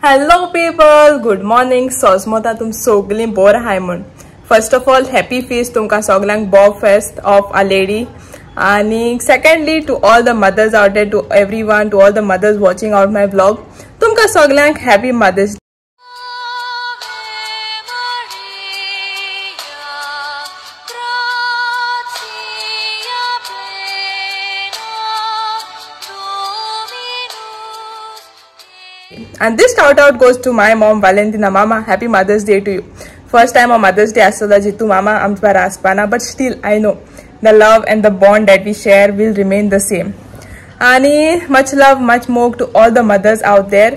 Hello people, good morning. सोजमोता तुम सगळीं बोर हाय म्हूण. First of all happy feast तुमकां सगळ्यांक, बो फेस्त ऑफ अ लेडी. आनी secondly to all the mothers out there, to everyone, to all the mothers watching out my vlog, तुमकां सगळ्यांक happy mother's. And this shout out goes to my mom Valentina Mama. Happy Mother's Day to you. First time on Mother's Day asla jitu mama amcha raspana, but still I know the love and the bond that we share will remain the same. Ani much love, much more to all the mothers out there.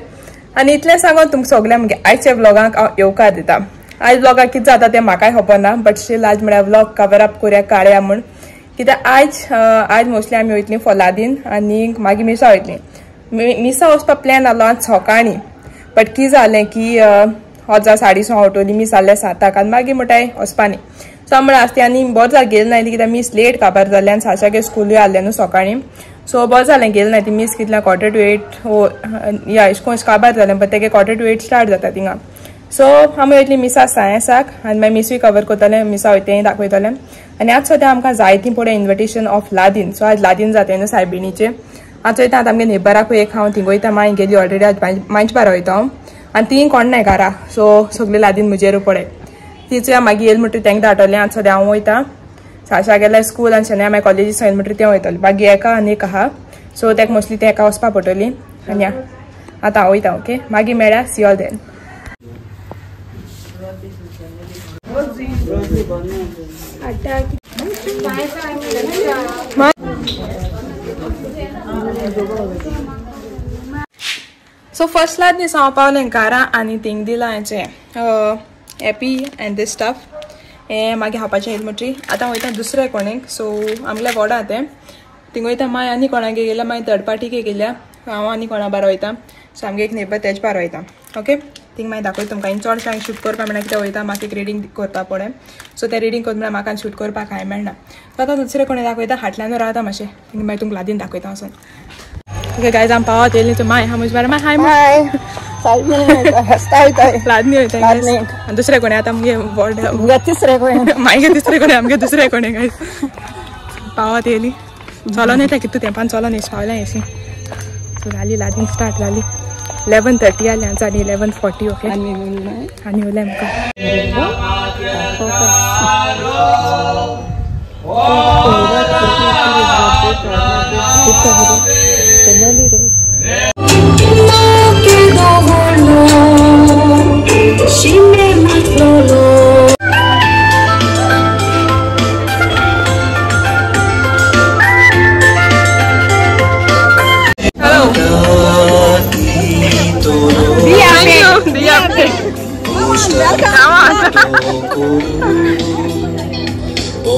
Ani इतले सांगून तुमकां सगळ्यांक मुगे आयच्या व्लॉगाक हांव येवकार दिता. आयज व्लॉगाक कितें जाता तें म्हाकाय खबर ना, बट स्टील आज म्हळ्यार व्लॉग कवर अप करुया काडया म्हूण. कित्याक आयज आयज मोस्टली आमी वयतलीं फोलादीन आनी मागीर मिसा वयतलीं. मिसा वचपा प्लॅन आसलो आज सकाळीं, बट कितें जालें की हजा 6:30 उठोली मीस जाल्लें 7 आनी मागीर म्हणटाय वचपा न्ही. सो हांव म्हळ्यार आसती आनी बरें जालें गेलें ना कित्याक मीस लेट काबार जालें आनी साशागे स्कुलूय आसलें न्हू सकाळीं. सो बरें जालें गेलें ना ती मीस कितल्या 7:45 या अशें करून काबार जालें, बट तेगे 7:45 स्टार्ट जाता थिंगा. सो आमी वयतली मिसा सायन्साक आनी मागीर मिसूय कवर करतलें, मिसा वयता तेंय दाखयतलें. आनी आज सद्या आमकां जायतीं पळय इन्विटेशन ऑफ लादीन. सो आज लादीन जाता न्हू सायबिणीचें. आज वयता आतां आमगे नेबराकूय एक हांव थिंग वयता, मांय गेली ऑलरेडी, आज मांयच बारा वयता हांव आनी तीं कोण नाय घरा. सो सगळीं लादीन म्हजेर पळय तिचो मागीर येयल म्हणटरी तेंका धाडटलें. आज सद्या हांव वयता, साशा गेल्यार स्कूल आनी शन्या मागीर कॉलेजीस येयल म्हणटरी तें वयतलें. मागीर एका आनी एक आहा, सो तेका मोस्टली तें एका वचपा पडटली. आनी आतां हांव वयता. ओके, मागीर मेळ्या, see all then. So first लाद न्ही हांव पावलें घरा आनी थिंग दिलां हेचें हॅपी एंड these stuff हें मागीर खावपाचें येयल म्हणटरी. आतां वयता दुसऱ्या कोणेक. सो आमगेल्या वॉर्डा तें थिंग वयता. मागीर आनी कोणागे गेल्या, मागीर थर्ड पार्टीके गेल्या, हांव आनी कोणा बारा वयता. सो आमगे एक नेबर तेज बारा वयता. ओके, थिंग मागीर दाखयता तुमकां. आनी चडशें हांवें शूट करपाक मेळना कित्याक वयता म्हाका एक रिडींग करपाक पडलें. सो तें रिडींग करता म्हळ्यार म्हाका शूट करपाक कांय मेळना. सो आतां दुसरें कोणें दाखयता, हाटल्यानू रावता मातशें, थिंग मागीर तुमकां लादीन दाखयता वचून. ओके गायज, आम पावत येयली तो my हा म्हजे बारा my हाय हाय लादनी वयता. दुसरे कोणे आतां आमगे वॉर्ड तिसरे कोणे मागीर तिसरे कोणे आमगे दुसरे कोणे. गायज पावत येयली, चलोन येता कितू तेंपान चलोन येस पावल्या येसी. सो जाली लादीन स्टार्ट जाली. 11:30 आली आनी जाली 11:40. ओके आनी उरलें आमकां.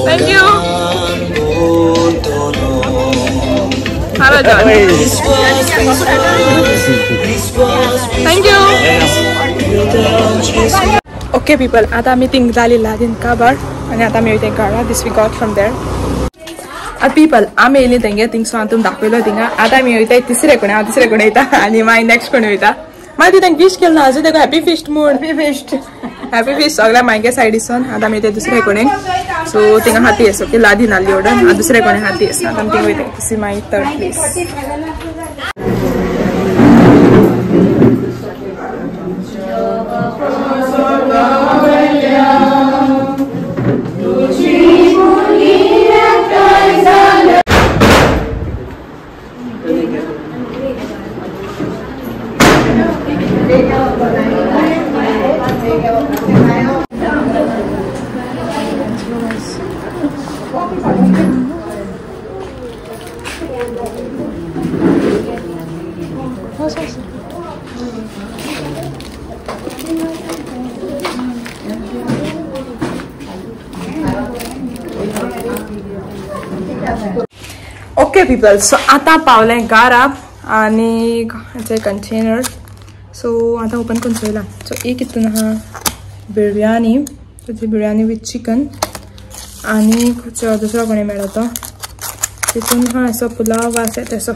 Thank you. Hello, John. Thank you. Okay, people. आता मी थिंग जाली लादीन काबार आनी आता मी वयता घरा. This we got from there. आतां पीपल आमी येयली तेंगे थिंग, सो हांव तुमकां दाखयलो थिंगा. आतां आमी वयता तिसरे कोणे, हांव तिसरे कोणे वयता आनी मागीर नेक्स्ट कोणे वयता. मागीर तेंका विश केलें ना अजून तेका हॅपी फिस्ट म्हूण. हॅपी फिस्ट, हॅपी फिस्ट सगळ्या मागे सायडीसून. आतां आमी वयता दुसरे कोणे. सो थिंगा हाती आसा. ओके, लादीन आसली ऑर्डर, दुसरे कोणे हाती आसा. आतां आमी थिंग वयता. This is my third place. Okay people, so आतां पावलें घरा आनी कंटेनर. सो आतां ओपन करून चोयला. सो एक हितून आहा बिरयानी, बिरयानी विथ चिकन आनी दुसरो कोणे मेळ्ळो तो तितून आहा असो पुलाव आसा तेसो.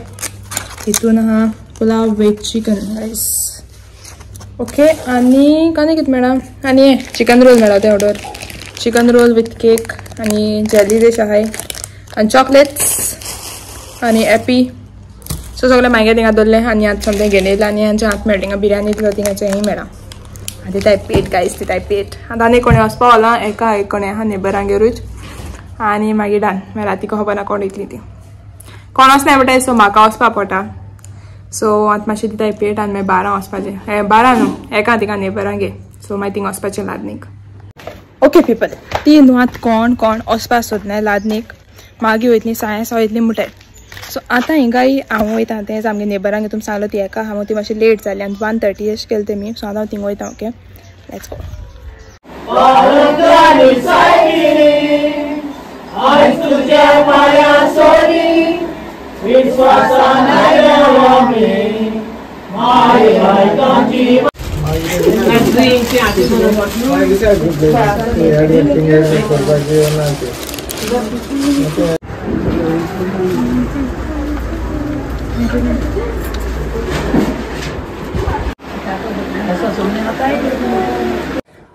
हितून आहा pulao with chicken rice. Okay आनी आनी कितें मेळा आनी चिकन रोल मेळा तें order chicken roll with cake आनी जेली डिश आहाय आनी चॉकलेट्स आनी एपी सो सगळें मागीर थिंगा दवरलें आनी आतां सोमतें घेवन येयलें आनी आमच्या हात मेळटा थिंगा बिरयानी दिलो थिंगाचें हें मेळा. आतां दिताय पेट गायस दिताय पेट. आतां आनी कोणें वचपा वला एका एक कोणें आहा नेबरांगेरूच आनी मागीर डन. मागीर राती खबर ना कोण येतली ती कोण वचनाय म्हणटाय सो म्हाका वचपा पडटा. सो आतां मातशें दिताय पेट आनी मागीर 12 वचपाचें 12 न्हू एका थिंगा नेबरांगेर सो मागीर थिंगा वचपाचें लादनीक. ओके पिपल ती न्हू आतां कोण कोण वचपा सोदनाय लादनीक मागीर वयतली सायन्स वयतली म्हणटाय. सो आतां हिंगाय हांव वयता तेंच आमगे नेबरांगे तुमकां सांगलो ती एका हांव ती मातशी लेट जाली आनी 1:30 अशें केलें तेमी. सो आतां हांव थिंगा वयता. Okay let's go.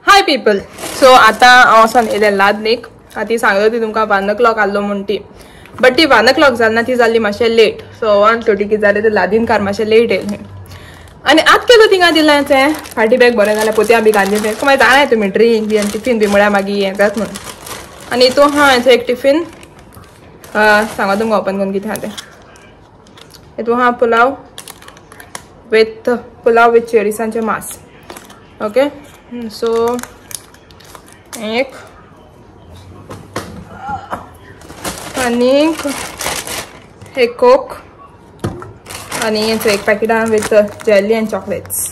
Hi people so आतां हांव वचोन येयलें लादनीक. आतां ती सांगलो ती तुमकां 1 o'clock आहलो म्हूण ती बट ती 1 o'clock जाली ना ती जाली मातशें लेट. सो 1:30 कितें जालें ते लादीनकार मातशें लेट येयलें आनी आतां केलो थिंगा दिलां तें फाटी बॅग बरें जाल्यार पोतयां बी घातली तें मागीर जाणाय तुमी ड्रिंक बी आनी टिफीन बी म्हळ्यार मागीर हें जाता म्हणून. आनी हितून आहा हेचो एक टिफीन सांगा तुमकां ओपन करून कितें आहा तें. हितून आहा पुलाव विथ चेरिसांचें मांस. ओके सो एक आनीक एक कोक आनी हेचो एक पॅकेट आहा विथ जेली आनी चॉकलेट्स.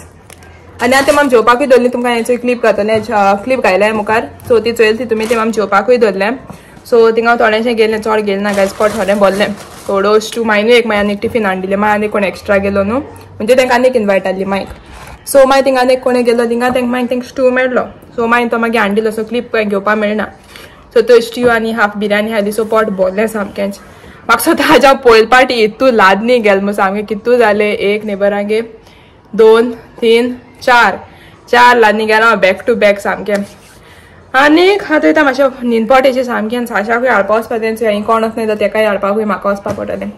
आनी आतां आमी जेवपाकूय दवरली तुमकां हेचो क्लिप घातलें क्लिप घायल्या मुखार सो ती चोयली ती तुमी ते आमी जेवपाकूय दवरलें. सो थिंगा थोडेंशें गेलें चड गेलें ना गायज पोट थोडें भरलें थोडो स्टू मायनूय एक मागीर आनी टिफीन हाडिल्लें मागीर आनी कोण एक्स्ट्रा गेलो न्हू म्हणजे तांकां आनी एक इनवायट आहली मायक. सो मागीर थिंगा आनी कोणें गेलो थिंगा तांकां मागीर तांकां स्टू मेळ्ळो. सो मागीर तो मागीर हाडिल्लो सो क्लिप घेवपाक मेळना. सो तो स्ट्यू आनी हाफ बिरयानी खाली सो पोट भरलें सामकेंच. म्हाका सो ताज्या पयले पाटी इतू लादनी गेल मग सामकें कितू जालें एक नेबरांगे 2 3 4 4 लादनी गेलो बॅक टू बॅक सामकें. आनी आतां वयता मातशें न्हिदपोट सामकें आनी साशाकूय हाडपा वचपा तेंच हांवें कोण वचनाय जाल्यार तेकाय हाडपाकूय म्हाका वचपा पडटलें.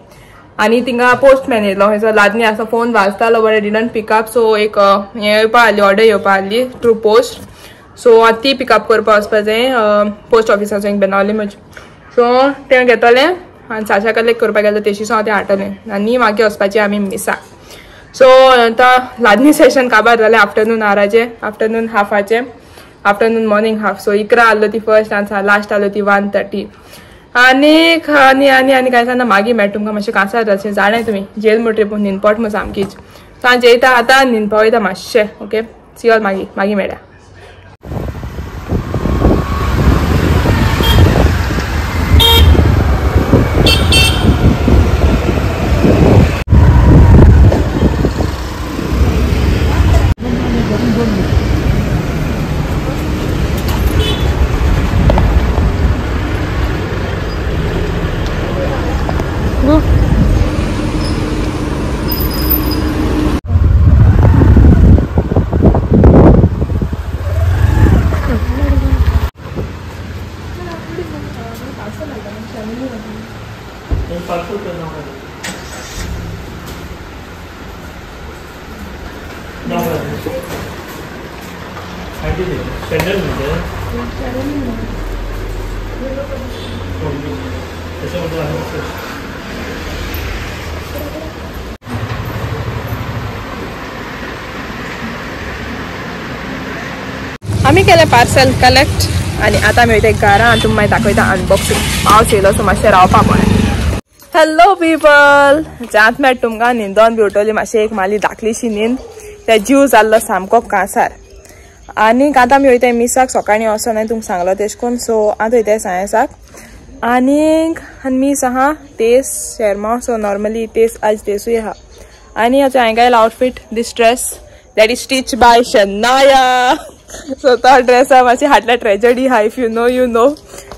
आनी थिंगा पोस्टमॅन येयलो हेचो लादनी आसा फोन वाजतालो बरें डिडंट पिकअप. सो एक हें येवपा आहली ऑर्डर येवपा आहली थ्रू पोस्ट. सो आतां ती पिकअप करपा वचपा जाय पोस्ट ऑफिसाचो एक बेनावली म्हजे. सो तें घेतलें आनी साशा कलेक्ट करपाक गेलो तेशी सो हांव तें हाडटलें आनी मागीर वचपाचें आमी मिसाक. सो आतां लादनी सेशन काबार जालें आफ्टरनून आराचें आफ्टरनून हाफाचें आफ्टरनून मॉर्निंग हाफ. सो 11 आहलो ती फर्स्ट आनी लास्ट आहलो ती 1:30. आनी आनी आनी आनी कांय सांगना मागीर मेळटा तुमकां मातशें कांसार जालें जाणाय तुमी जेल म्हणटरी पूण न्हिदपोट म्हूण सामकीच. सो हांव जेयता आतां न्हिदपा वयता मातशें. ओके सी ऑल मागीर मागीर मेळया. आमी केलें पार्सल कलेक्ट आनी आतां आमी वयता घरा आनी तुमकां मागीर दाखयता अनबॉक्सिंग. पावस येयलो सो मातशें रावपा पडलें. हॅलो पीपल जात मेळटा तुमकां न्हिदोन बी उठवली मातशें एक माली धाकलीशी न्हीद त्या जीव जाल्लो सामको कांसार. आनी आतां आमी वयताय मिसाक सकाळीं वचोन हांवें तुमकां सांगलो तेश कोन्न. सो आतां वयताय सायन्साक आनीक मीस आहा तेस शेरमांव. सो नॉर्मली तेस आज तेसूय आहा. आनी आतां हांवें घायला outfit this dress that is stitch by Shanaya. So तो ड्रेस आहा मातशी हाडल्या ट्रेजडी आहा if you know you know.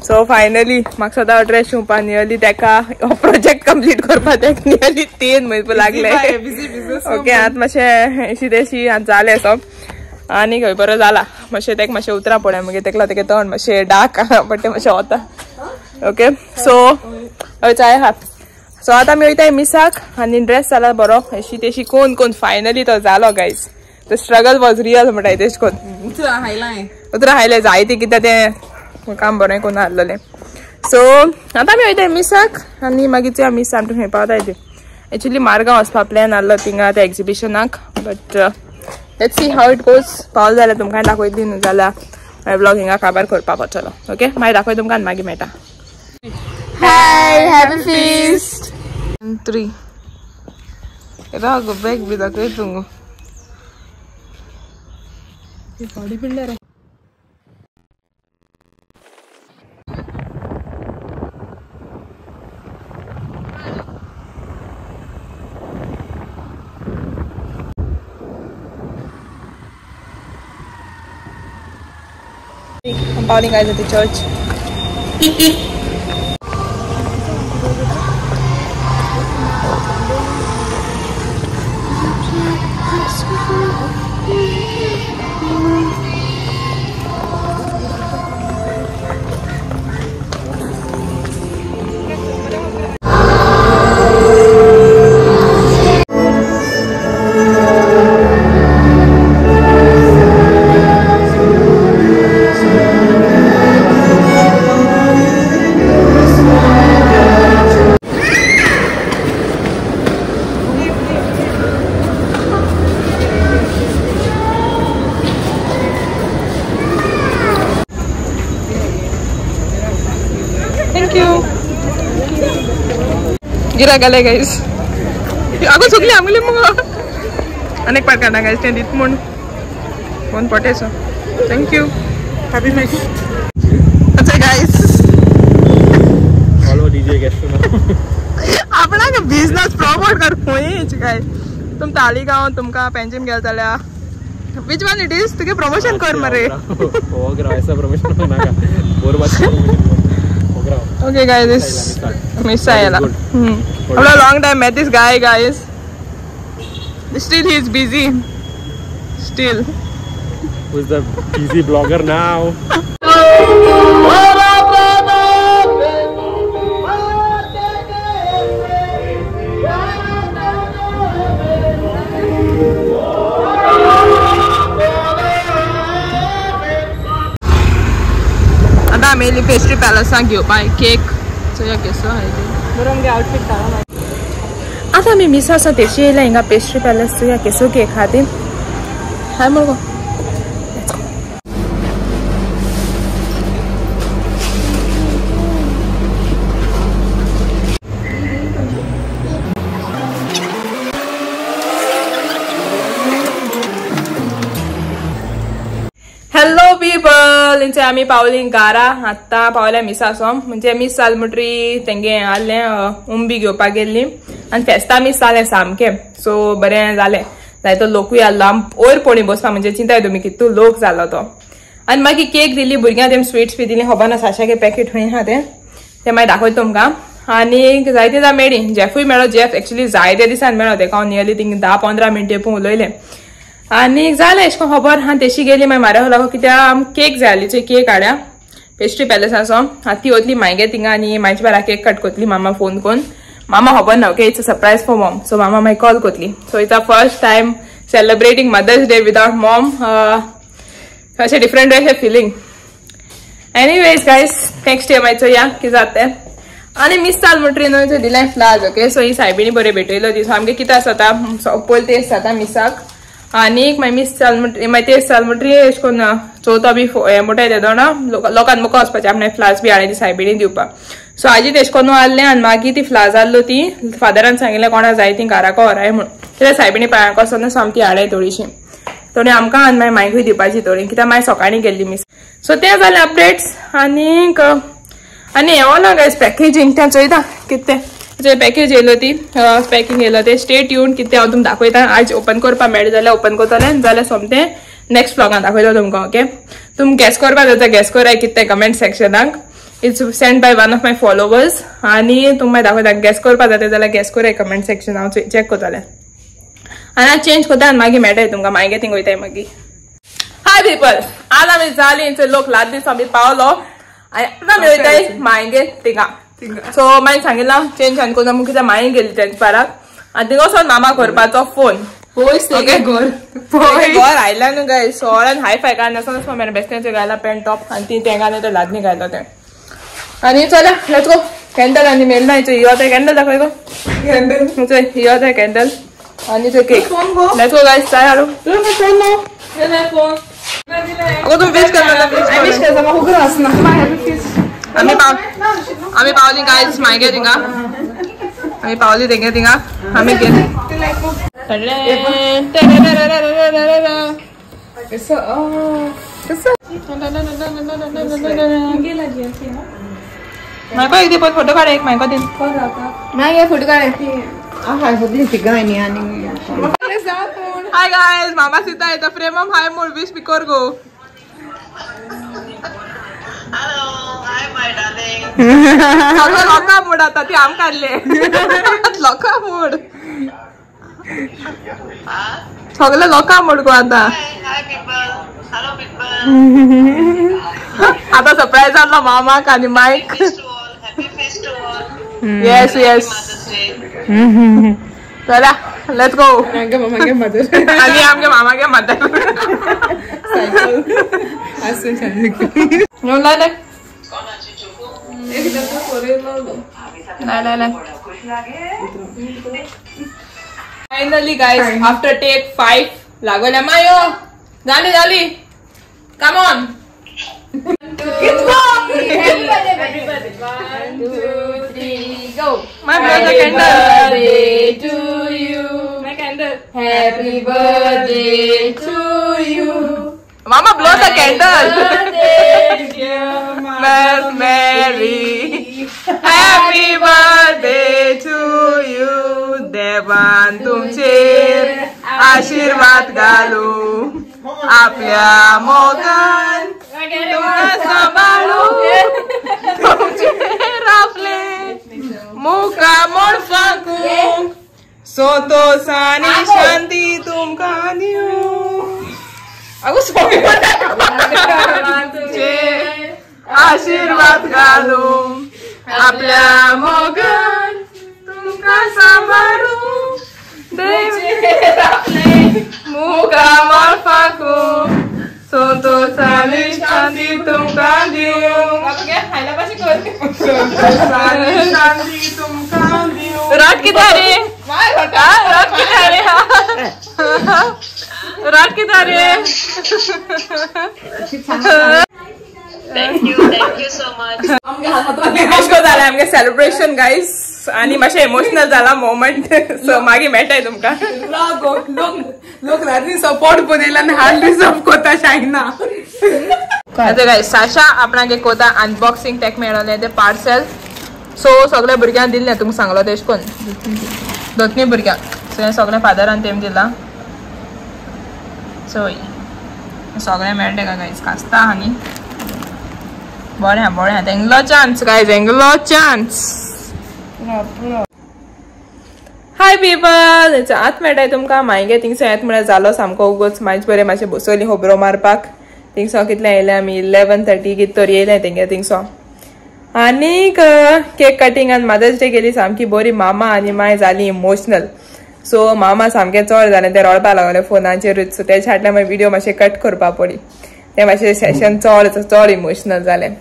So finally म्हाका सदां ड्रेस शिंवपा नियरली तेका हो प्रोजेक्ट कंप्लीट करपा तेका नियरली 3 म्हयने लागले. ओके आतां मातशें अशी तेशी आतां जालें सब. आनी खंय बरो जाला मातशें तेका मातशें उतरां पळय मागीर तेका तेगे तोंड मातशें डार्क आहा बट तें मातशें वता. ओके सो हय चाय आहा. सो आतां आमी वयताय मिसाक आनी ड्रेस जाला बरो अशी तेशी कोन कोन फायनली तो जालो guys. The struggle was real म्हणटाय तेश कोन उतरां हायलें जायते कित्याक तें काम बरें कोन्न आहलेलें. सो आतां आमी वयताय मिसाक आनी मागीर चोया मिस आमकां खंय पावताय ती. एक्चुली मारगांव वचपा प्लॅन आहलो थिंगा त्या एग्जिबिशनाक but let's see how it goes. पावल जाल्यार तुमकां दाखयतली न्हू जाल्यार मागीर ब्लॉग हिंगा काबार करपा पडटलो. ओके मागीर दाखय तुमकां आनी मागीर मेळटा. हाय हॅपी फीस्ट 3 राव गो बॅग बी दाखय तुमकां. Body builder. I'm bowling guys at the church. Thank you. गिरा गेले गाईस. अगो चुकली आमगेली मुगो. अनेक पार गाईस तें दित म्हूण फोन पटेसो. Thank you. Happy miss. अच्छा गाईस फॉलो डीजे गैस्ट्रो. आपणाक बिजनेस प्रमोट कर खंयच काय. तुम तालिगांव तुमकां पेंजीम गेल जाल्यार which one it is तुगे प्रमोशन कर मरे. हो ऐसा प्रमोशन नाका बोर बात. Okay guys, this Miss Ayala. After a long time met this guy guys. Still he is busy. Still. Who's the busy blogger now? आता आमी येयली पेस्ट्री पॅलसाक घेवपाक केक. चोया केसो आहा ते. बरो आमगे आउटफीट काडला. आतां आमी मिसा आसा तेशी येयल्या हिंगा पेस्ट्री पॅलस. चोया केसो केक आहा ते. हाय मुगो. हॅलो पीपल, इंचे आमी पावली गारा. आत्तां पावल्या मिसा सो म्हणजे मीस जाल म्हणटरी तेंगे आहलें उंबी घेवपाक गेल्ली आनी फेस्ता मीस जालें सामकें. सो बरें जालें जायतो लोकूय आहलो आम वयर पोणी बसपा म्हणजे चिंताय तुमी कितू लोक जालो तो. आनी मागीर केक दिली भुरग्यांक तेम स्वीट्स बी दिली. खबर ना साशाके पॅकेट खंय आहा तें तें मागीर दाखयता तुमकां. आनी जायते जाण मेळ्ळी. जेफूय मेळ्ळो. जेफ एक्चुली जायते दिसान मेळ्ळो तेका हांव नियरली थिंग 10-15 मिनटां पूण उलयलें. आनी जालें एशें कोन्न खबर आनी तेशी गेली मागीर माऱ्या लागो कित्याक आम केक जाय आसली. चोय केक हाड्या पेस्ट्री पॅलसाचो. आतां ती वतली मागीर थिंगा आनी मायचे बारा केक कट कोतली मामा फोन कोन्न. मामा खबर ना. Okay it's a surprise for mom. So मामा मागीर call कोतली. So it's a first time celebrating Mother's Day without mom. अशें डिफरंट अशें feeling. Anyways guys next year मागीर चोया कितें जाता तें. आनी मिस जाल म्हणटरी न्हू थंय दिलें फ्लावर्स. ओके सो ही सायबिणी बरें भेटयलो ती. सो आमगें कितें आसता पयलीं तेज जाता मिसाक आनी मागीर मिस जाल म्हणटरी मागीर तेज जाल म्हणटरी एशें कोन्न चवथो बी हें म्हणटाय तेदोना लोकांक मुखार वचपाचें आपणें फ्लावर्स बी हाडले ती सायबिणी दिवपाक. सो आजी तेश कोन्न आहलें आनी मागीर ती फ्लावर्स आहलो ती फादरान सांगिल्लें कोणा जाय ती घराको व्हराय म्हूण. कित्याक सायबिणी पांयांक वचना. सो आमी ती हाडले थोडीशी थोडी आमकां आनी मागीर मायकूय दिवपाची थोडी कित्याक मागीर सकाळीं गेल्ली मिस. सो तें जालें अपडेट्स. आनीक आनी हें ना गायज पॅकेजींग तें चोयता कितें तें पॅकेज येयलो ती पॅकिंग येयलो तें. स्टे ट्यून कितें हांव तुमकां दाखयता. आयज ओपन करपाक मेळ्ळें जाल्यार ओपन करतलें जाल्यार सोमतें नेक्स्ट ब्लॉगान दाखयता तुमकां. ओके तुम गॅस करपाक जाता गॅस कराय कितें comment सेक्शनाक. It's send by one of my followers. आनी तुमकां दाखयता गॅस करपाक जाता जाल्यार गॅस कराय कमेंट सेक्शन हांव चॅक करतलें. आनी हांव चेंज करता आनी मागीर मेळटा तुमकां. मागीर थिंग वयताय मागीर. हाय पीपल, आज आमी जाली लोक लात दीस आमी पावलो आनी आतां आमी वयताय मायंगे थिंगा. सो मागीर सांगिल्ला चेंज आनी करून आमी कितें मायंग गेली तेंच्या पाराक आनी थिंगा वचोन मामा करपाचो फोन. घर आयला न्हू गाय सोळ्यान हाय फाय काय नासतना मेरेन बेसण्याचें घायला पॅन्ट टॉप आनी ती तेंगा न्ही तर लादनी घायलो तें. आनी चला let's go. Candle आनी मेळना हियो तें कॅन्डल दाखय गो, कॅन्डल हियो तें कॅन्डल आनी तो केक. Let's go guys, चाय हाडू. अगो तुम्ही विश करता, विश करता आमी पावली गायज मागे थिंगा, आमी पावली तेंगे थिंगा आमी गेली. मायको एक दी फोटो काड, एक मायको दी फोटो काड. हाय गायज, मामा सीता येता प्रेमम हाय मोर विश बी कर गो. Hello, hi my darling. सगळं लोकां मूड आता ती आम काडले लोकां मूड, सगळे लोकां मूड गो आता. हाय पीपल, हॅलो पीपल. आता सरप्राईज जालो मामाक आनी मायक. Happy feast to all. Yes yes, चला let's go. आनी आमगे मामागे mother finally guys, after take 5 लागोल्या मायो जाली जाली. Come on, 1 2 3 go. My brother candle. Happy birthday to you. My candle. Happy birthday to you. Mama blow the candle. Birthday dear Miss Mary. Happy birthday to you. देवान तुमचेर आशीर्वाद घालू, आपल्या मोगान तुमकां सांबाळू, तुमचेर आपले मुखामळ फांकू, संतोष आनी शांती तुमकां दिवं. अगो तुमचेर आशीर्वाद घालू, आपल्या मोगान तुमकां सांबाळू, देव आपले मुखामळ फांकू, संतोष आनी शांती तुमकां दिवं. संतोष आनी शांती तुमकां दिवं. रट कितें रे, रट कितें रे, रट कितें रे. Thank you, thank you so much. अशें जालें आमगे सेलिब्रेशन गायज आनी मातशें इमोशनल जाला मोमेंट. सो मागीर मेळटाय तुमकां. लोक रात्री सपोर्ट पळयला आनी हाल डिसर्व कोता शायना. आतां गायज साशा आपणागे कोता अनबॉक्सिंग तेक मेळोलें तें पार्सल. सो सगळ्या भुरग्यांक दिल्लें तुमकां सांगलो तेश कोन्न 2-3 भुरग्यांक. सो हें सगळें फादरान तेम दिलां. सो सगळें मेळटा का गायज, कास्ता आनी बरें आहा बरें आहा. तेंगलो चान्स गायज, तेंगलो चान्स. हाय पीपल, आत मेळटाय तुमकां. मागीर थिंगसो येत म्हळ्यार जालो सामको उगोच मायज बरें मातशें बसयली खबरो मारपाक. थिंगसो कितलें येयलें आमी 11:30 कितें तरी येयलें तेंगे थिंगसो. आनीक केक कटींग आनी मदर्स डे गेली सामकी बरी. मामा आनी माय जाली इमोशनल. सो मामा सामकें चड जालें, तें रडपा लागलें फोनाचेरूच. सो तेज्या फाटल्यान मागीर विडियो मातशें कट करपा पडली. तें मातशें सेशन चड चड इमोशनल जालें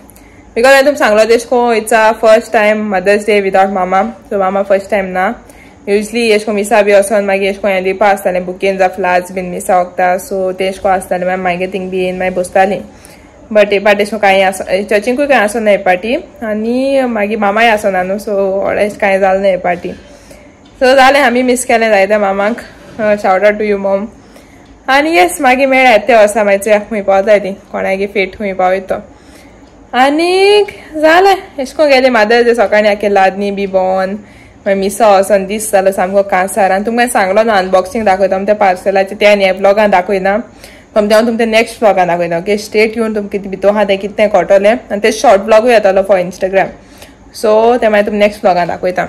because हांवें तुमकां सांगलो तेश कोन्न it's a first time Mother's Day without mama. So mama first time ना. युजली एश कोन्न मिसा बी वचोन मागीर एश कोन्न हें दिवपा आसतालें, बुकेन जावं फ्लावर्स बीन मिसा वखता. सो तें एश कोन्न आसतालें. मागीर मागीर थिंग बी येवन मागीर बसतालीं. बट हे पाटी एश कोन्न कांय आसो चर्चींकूय कांय आसना हे पाटी आनी मागीर मामाय आसना न्हू. सो व्हडलें कांय जालें ना हे पाटी. सो जालें आमी मीस केलें जायते मामाक. Shout out to you mom. आनी येस मागीर मेळ्ळा ते वर्सा मागीर खंय पावताय ती कोणागे फेट खंय पावयता तो. आनीक जालें एश कोन्न गेलें मदर्स डे. सकाळीं आख्खें लादनी बी भोंवन मागीर मिसा वचोन दीस जालो सामको कांसार. आनी तुमकां सांगलो ना अनबॉक्सिंग दाखयता आमी त्या पार्सलाचें, तें आनी ह्या ब्लॉगान दाखयना, हांव तुमच्या नेक्स्ट ब्लॉगान दाखयता. Okay, stay tune. तुमकां कितें भितर आहा तें कितें कळटलें आनी ते शॉर्ट ब्लॉगूय येतलो फॉर इंस्टाग्राम. सो ते मागीर तुमकां नेक्स्ट ब्लॉगान दाखयता.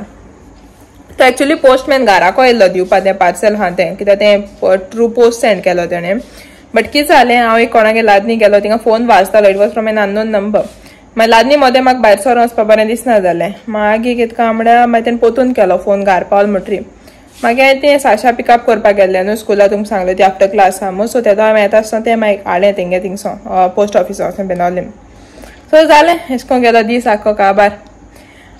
तो एक्चुअली पोस्टमॅन घराको येयल्लो दिवपा तें पार्सल आहा तें, कित्याक तें ट्रू पोस्ट सेंड केलो तेणें. बट कितें जालें हांव एक कोणागे लादनी गेलो थिंगा phone वाजतालो it was from an unknown number. मागीर लादनी मदें म्हाका भायर सरून वचपा बरें दिसना जालें. मागीर कितें काय म्हळ्यार मागीर तेणें पोतून केलो फोन घार पावल म्हणटरी. मागीर हांवें तें साशा पिकअप करपाक गेल्लें न्हू स्कुला तुमकां सांगलें ती आफ्टर क्लास आहा म्हूण. सो तेदो हांवें येता आसतना तें मागीर हाडलें तेंगे थिंगसो पोस्ट ऑफिसा वचोन बेनोलीम. सो जालें एशें करून गेलो दीस आख्खो काबार.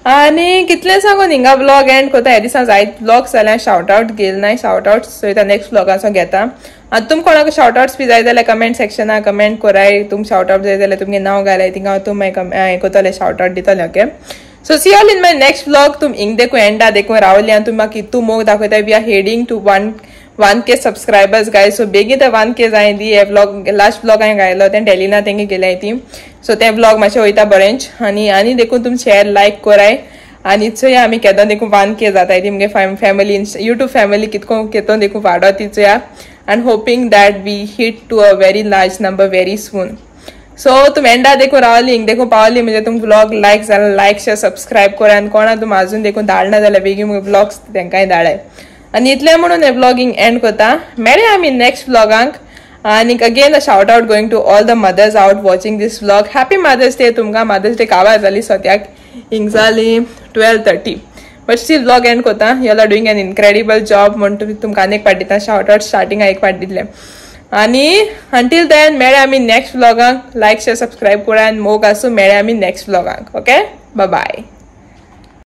आनी कितलें सांगून हिंगा व्लॉग एंड करता. ह्या दिसा जायत व्लॉग्स जाल्यार शावट आवट घेयल ना शावट आवट चोयता नेक्स्ट व्लॉगाचो घेता. आनी तुमकां कोणाक शावट आवट्स बी जाय जाल्यार कमेंट सेक्शना कमेंट कराय. तुमकां शावट आवट जाय जाल्यार तुमगे नांव घालाय थिंगा हांव तुम मागीर हें करतलें शावट आवट दितलें. Okay so see all in my next vlog. तुम हिंग देखून एंडा देखून रावली आनी तुमी म्हाका इतू मोग दाखयता. We are heading to 1K subscribers guys. So बेगीन ते 1K जाय दी. हे व्लॉग लास्ट व्लॉग हांवें घायलो तें डेलिना तेंगे गेलें ती. सो ते व्लॉग मातशें वयता बरेंच. आनी आनी देखून तुमी शेअर लायक कराय आनी चोया आमी केदो देखून 1K जाताय ती मुगे फॅमिली यूट्यूब फॅमिली कितको केदो देखून वाडत ती चोया. And hoping that we hit to a very large number very soon. So तुमी एंडा देखून रावली हिंग देखून पावली म्हणजे तुमकां व्लॉग लायक जाल्यार लायक शेअर सबस्क्रायब कराय. आनी कोणा तुमी आजून देखून धाडना जाल्यार बेगीन मुगे व्लॉग्स तेंकांय धाडाय. आनी इतलें म्हणून हे व्लॉगींग एंड करता. मेळया आमी नेक्स्ट व्लॉगांक. आनी again a shout out going to all the mothers out watching this vlog. Happy mother's day. तुमकां मदर्स डे काबार जाली सद्याक हिंग जाली 12:30 बट स्टील व्लॉग एंड करता. You are doing an incredible job म्हूण तुमकां आनी एक पाट दिता शावट आवट स्टार्टिंग एक पाट दितलें. आनी अंटील then मेळया आमी नेक्स्ट व्लॉगांक. लायक शेअर सबस्क्रायब करा आनी मोग आसूं. मेळया आमी नेक्स्ट व्लॉगांक. Okay bye.